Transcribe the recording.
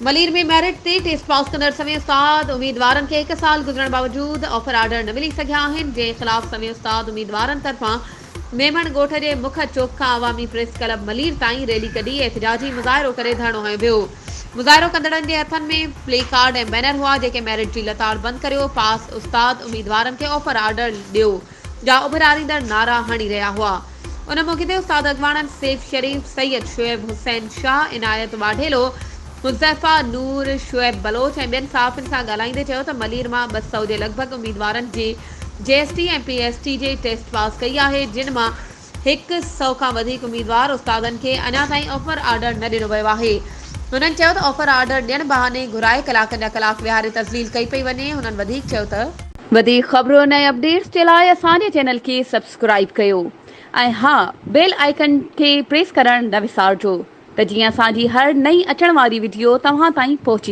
Malir ۾ merit تي test pass ڪندڙ سوين استاد اميدوارن کي هڪ سال گذرڻ باوجود آفر آرڊر نه ملي سگهيا آهن، جنهن خلاف سوين استاد اميدوارن طرفان ميمڻ ڳوٺ جي مک چوڪ کان عوامي پريس ڪلب ملير تائين ريلي ڪڍي احتجاجي مظاهرو ڪري ڌرڻو هنيو ويو. مظاهرو ڪندڙن جي هٿن ۾ پلي ڪارڊ ۽ بينر هئا جيڪي ميرٽ جي لتاڙ بند ڪريو، پاس استاد اميدوارن کي آفر آرڊر ڏيو جا اڀراريندڙ نعرا هڻي رهيا هئا. ان موقعي تي استاد اڳواڻن سيف شريف، سيد شعيب حسين شاهه، عنايت واڍيلو، حذيفه نور، شعيب بلوچ ۽ ٻين صحافين سان ڳالهائيندي چيو ته ملير مان 200 جي لڳ ڀڳ اميدوارن جي G S T ۽ P S T جي ٽيسٽ پاس ڪئي آهي جن مان هڪ سئو کان وڌيڪ اميدوار استادن کي اڃا تائين آفر آرڊر نه ڏنو ويو آهي. هنن چيو ته آفر آرڊر ڏيڻ بهاني گهرائي ڪلاڪن جا ڪلاڪ ويهاري تذليل ڪئي پئي وڃي. هنن وڌيڪ چيو ته. وڌيڪ خبرن ۽ اپڊيٽس جي لاء اسان جي چينل کي سبسڪرائيب ڪيو ۽ ها بيل آئيڪن کي پريس ڪرڻ نه وسارجو ته جيئن اسان جي هر نئين اچڻ واري وڊيو توهان تائين پهچي.